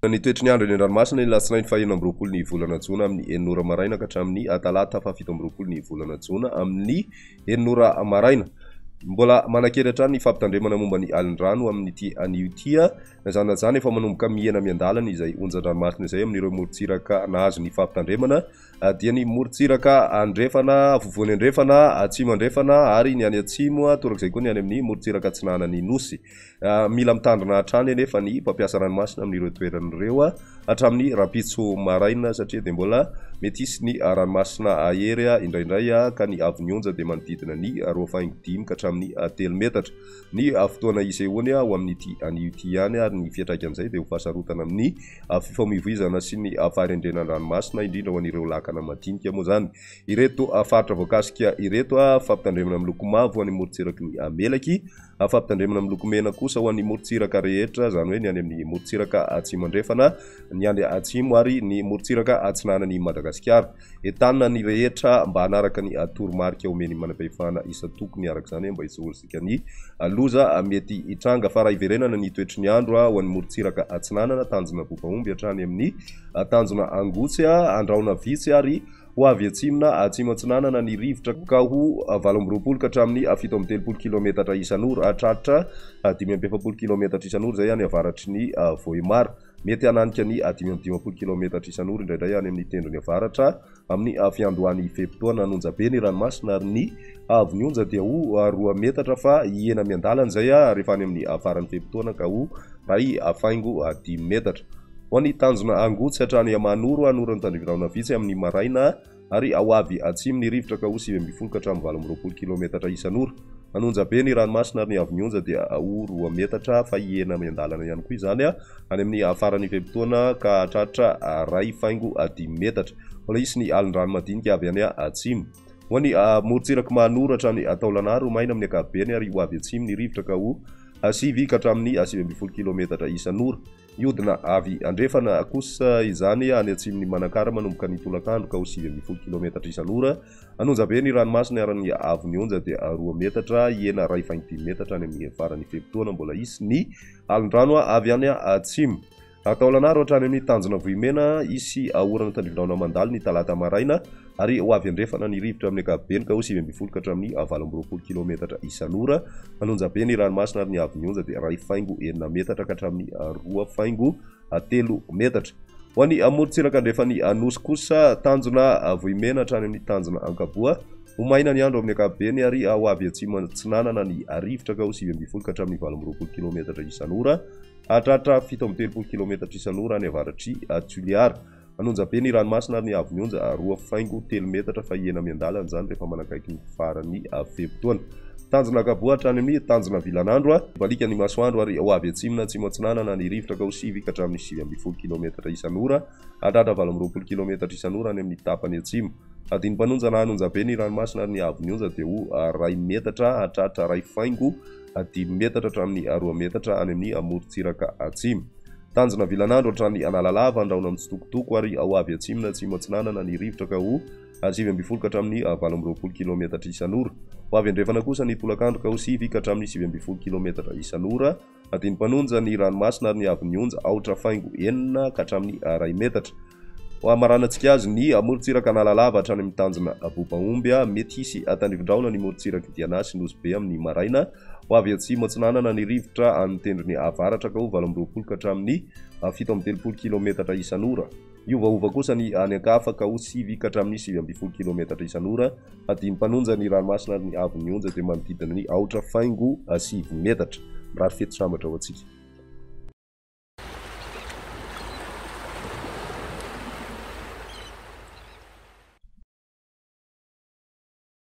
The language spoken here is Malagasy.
Ny toetry ny andro eny an-dranomasina ny alatsinainy faha-26 ny volana jona amin'ny enina ora maraina ka hatramin'ny talata faha-27 ny volana jona amin'ny enina ora maraina. Mbola manan-kery hatrany ny fampitandremana momba ny alin-drano amin'ity anio ity. Na izany na izany, efa manomboka mihena miandalana izay onjan-dranomasina izay amin'ireo morontsiraka nahazo ny fampitandremana, dia ny morontsiraka andrefana, afovoany andrefana, atsimo andrefana ary ny any atsimo, torak'izay koa ny any amin'ny morontsiraka atsinanan'ny Nosy. Mila mitandrina hatrany anefa ny mpampiasa ranomasina amin'ireo toerana ireo hatramin'ny rahampitso maraina satria dia mbola mety hisy ny ranomasina hahery indraindray ka ny haavon'ny onja dia manodidina ny roa faingo dimy ka hatramin'ny telo metatra. Ny fotoana hisehoany ho amin'ity anio ity ihany ary ny fiantraikan'izay dia ho fahasarotana amin'ny fifamoivoizana sy ny faharendrena an-dranomasina indrindra ho an'ireo lakana madinika moa izany. Ireto faritra voakasika ireto, fampitandremana miloko mavo ho an'ny morontsiraky ny Melaky, Fampitandremana miloko mena kosa ho an'ny morontsiraka rehetra, izany hoe ny any amin'ny morontsiraka atsimo andrefana, ny any atsimo ary ny morontsiraka atsinanan'i Madagasikara. Entanina ny rehetra mba hanaraka ny toromarika omen'ny manam-pahefana isan-tokony araka izany mba hisorohana ny loza mety hitranga. Fa raha hiverenana ny toetry ny andro ho an'ny morontsiraka atsinanana, tanjona Bobaomby hatrany amin'ny tanjona Angotsy, Andrahona vitsy ary Ho avy atsimo na atsimo atsinanana ny rivotra ka ho 28 ka hatramin'ny 37 kilometatra isan'ora, hahatratra 45 kilometatra isan'ora izay any avaratry ny Vohemar. Mety hananika ny 55 kilometatra isan'ora indraindray any amin'ny tendrony avaratra amin'ny fiandohan'ny fe-potoana. Hanonja be ny ranomasina ary ny haavon'ny onja dia ho 2 metatra fa hihena miandalana izay rehefa any amin'ny faran'ny fe-potoana ka ho 1.5 metatra. Ho an'ny tanjona Angotsy hatrany Mahanoro, Anoro Antandrivirahona vitsy amin'ny maraina ary ho avy atsimo ny rivotra ka ho 19 ka hatramin'ny 28 kilometatra isan'ora. Hanonja be ny ranomasina ary ny haavon'ny onja dia ho 2 metatra fa hihena miandalana ihany koa izany any amin'ny faran'ny fe-potoana ka hahatratra 1.5 metatra. Mbola hisy ny alin-drano madinika avy any atsimo. Ho an'ny morontsirak'i Mahanoro hatrany Taolagnaro, maina amin'ny ankapobeny ary ho avy atsimo ny rivotra ka ho 9 ka hatramin'ny 19 kilometatra isan'ora. Hiodina avy andrefana kosa izany any atsimon'i Manakara manomboka ny tolakandro ka ho 19 kilometatra isan'ora. An'Onjabe ny ranomasina ary ny haavon'ny onja dia 2 metatra, hihena 1.5 metatra any amin'ny faran'ny fe-potoana. Mbola hisy ny alon-drano avy any atsimo. Taolanaro hatrany amin'ny tanjona Vohimena, hisy orana tandrivindrahona mandalo ny talata maraina ary ho avy andrefana ny rivotra amin'ny ankapobeny ka ho 19 ka hatramin'ny 28 kilometatra isan'ora. An'Onjabe ny ranomasina ary ny haavon'ny onja dia 1.6 metatra ka hatramin'ny 2.3 metatra. Ho an'ny morontsiraka andrefan'ny Nosy kosa, tanjona Vohimena hatrany amin'ny tanjona Ankaboa, ho maina ny andro amin'ny ankapobeny ary ho avy atsimo atsinanana ny rivotra ka ho 19 ka hatramin'ny 28 kilometatra isan'ora. Hahatratra 37 kilometatra isan'ora any avaratr'i Toliara. Hanonja be ny ranomasina ary ny haavon'ny onja 2.3 metatra fa hihena miandalana izany rehefa manakaiky ny faran'ny fe-potoana. Tanjona Ankaboa hatrany amin'ny tanjona Vilanandro. Hibaliaka ny masoandro ary ho avy atsimo na atsimo atsinanana ny rivotra ka ho 9 ka hatramin'ny 19 kilometatra isan'ora. Hahatratra 28 kilometatra isan'ora any amin'ny tapany atsimo. Hadino mpanonja na hanonja be ny ranomasina ary ny haavon'ny onja dia ho iray metatra hahatratra 1.5 metatra hatramin'ny 2 metatra any amin'ny morontsiraka atsimo. Tanjona vilanandro hatrany Analalava, Andrahona mitsitokotoko ary ho avy atsimo na atsimo atsinanana ny rivotra ka ho 19 ka hatramin'ny 28 kilometatra isan'ora. Ho avy andrefana kosa ny tolakandro ka ho 9 ka hatramin'ny 19 kilometatra isan'ora. Hadino mpanonja ny ranomasina ary ny haavon'ny onja 8.6 ka hatramin'ny 1 metatra. Ho hamaranantsika azy ny morontsiraka Analalava hatrany amin'ny tanjona Bobaomby. Mety hisy tandrivindrahona ny morontsirak'i Diana sy Nosy Be amin'ny maraina. Ho avy atsimo atsinanana ny rivotra any tendrony avaratra ka ho 28 ka hatramin'ny 37 kilometatra isan'ora. Hiovaova kosa ny any ankafa ka ho 9 ka hatramin'ny 19 kilometatra isan'ora. Hadino mpanonja ny ranomasina ary ny haavon'ny onja dia manodidina ny 8.9 metatra. Mirary fety sambatra ho antsika.